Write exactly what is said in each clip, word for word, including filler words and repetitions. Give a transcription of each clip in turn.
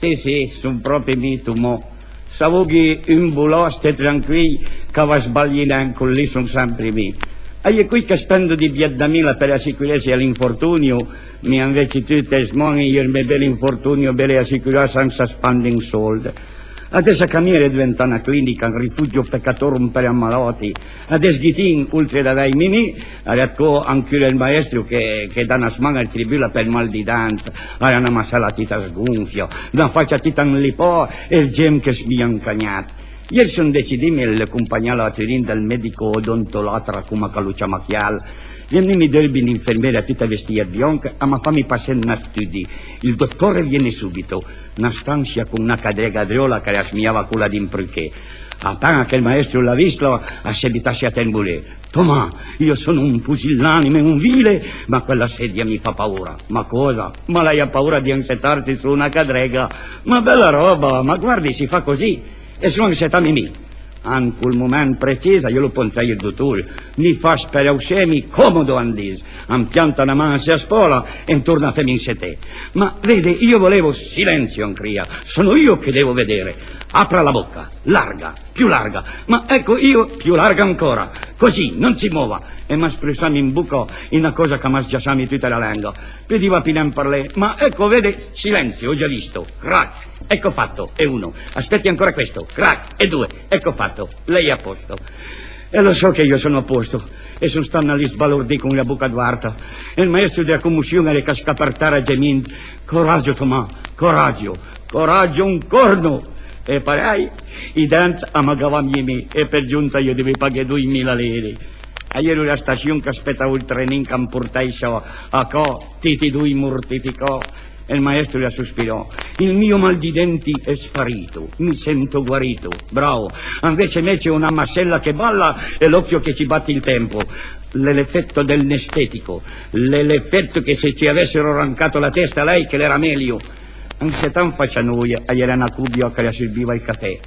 Sì, sì, son pròpi mi, Tomò. S'a voghi un volà, sta tranquil, ch'a va sbaglié nen, col li son sempri mi. A-i é coj ch'a spendo di bièt da mila për asicuresse a l'infortunio, mi anvece tute sman-e i é ël mè bel infortunio, bele asicurà sensa spendé un sold. Adess ch'a mi a l'é deventà na clinica, un rifugio pecator për i ammalati, adess ghi-j, oltre ad avèj Mimì, a l'é dcò ancora ël maestro che, che da na sman-a ël tribula për ël mal di dent, a l'ha na masella tuta sgonfia, na facia tuta anlipà e ël gem ch'a smija un cagnèt. Ier son decidime ël compagnalo a Turin dal medico odontolatra, coma ch'a lo ciama chiel. Vëgnime dërbi n'infermiera tuta vestìa ëd bianch, a m'ha fame passé ënt na studi. Il dottore viene subito. Na stansia con na cadrega driola ch'a la smijava cola di un pruché. Apen-a che ël maestro a l'ha vistlo, a s'é butà sota un bolé. Tomà, io sono un pusillanime, un vile, ma quella sedia mi fa paura. Ma cosa? Ma l'hai paura di ansetarsi su una cadrega? Ma bella roba, ma guardi, si fa così. E son ansetame mi. An col moment precis, a-i é lo pontèj ël dotor, mi fas për ausemi comodo, a-j dis, a m'pianta na man an sèa spòla e a m'torna a feme anseté. Ma vede, io volevo... Silenzio, a m'cria, sono io che devo vedere. Apra la bocca, larga, più larga. Ma ecco, io, più larga ancora. Così, non si muova. E a m'ha sprussame an boca na còsa ch'a m'ha sgiassame tuta la lenga. Pödiva pì nen parlé. Ma ecco, vede, silenzio, ho già visto. Crac. Ecco fatto, è uno. Aspetti ancora questo. Crac, è due. Ecco fatto, lei è a posto. E lo so che io sono a posto. E son stame lì sbalordì con la bocca duarta. E ël maestro dela comosion a l'é cascà për tèra gemint: «Coraggio, Tomà, coraggio, coraggio un corno!» E parèj, ij dent a m'ha gavà Mimì, e për gionta io i dovìa paghé doi mila lire. A-i éro a la stassion ch'a spetavo ël trenin ch'a m'portèissa a ca, tuti doi mortificà. E ël maestro a l'ha sospirà: «Il mio mal di denti è sparito, mi sento guarito.» Bravo. Anvece mé i l'ho na masella che balla e l'occhio che ci batte il tempo. L'è l'efetto del nestetico, l'è l'efetto che se ci avessero arrancato la testa a lei che l'era meglio. Ansetà an facia noia, a-i éra na cobia ch'a la serbiva ël café.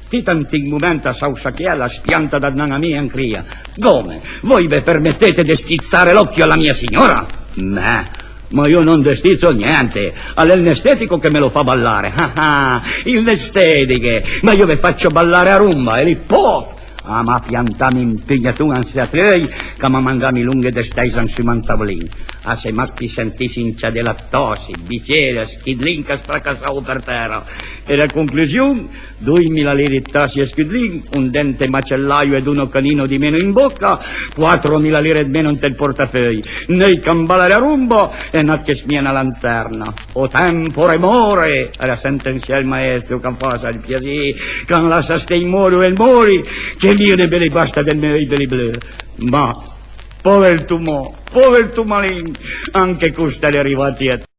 Tuta ant un moment a s'aussa chiel, a s'pianta da dnanz a mi e an cria: «Come? Voi ve permettete di stizzare l'occhio alla mia signora?» «Meh, ma io non destizzo niente, a l'é ël nestetico che me lo fa ballare.» «Ah, ah, il nestetico! Ma io ve faccio ballare a rumba!» E lì, pof! A m'ha piantame un pugnaton an sèa treuj ch'a m'ha mandame longhe dëstèisa an suma an tavolin. A s'é mach pì sentì sinciadé ëd tassi, biciere, scudlin ch'a sfracassavo për tèra. E la conclusion? Doi mila lire ëd tassi e scudlin, un dente macellaio ed uno canino di meno in bocca, quattromila lire ëd meno ant ël portafeuj, n'euj ch'a m'bala la rumba e n'àut ch'a smija na lanterna. «O tempo remore!» a l'ha sentensià ël maestro, ch'a fasa ël piasì, ch'a lassa sté ij mori e ij mori, che mi i n'hai bele basta dël mé euj beli bleu. Ma, pover Tomà, pover Tomalin, anche costa a l'é rivà a tiet.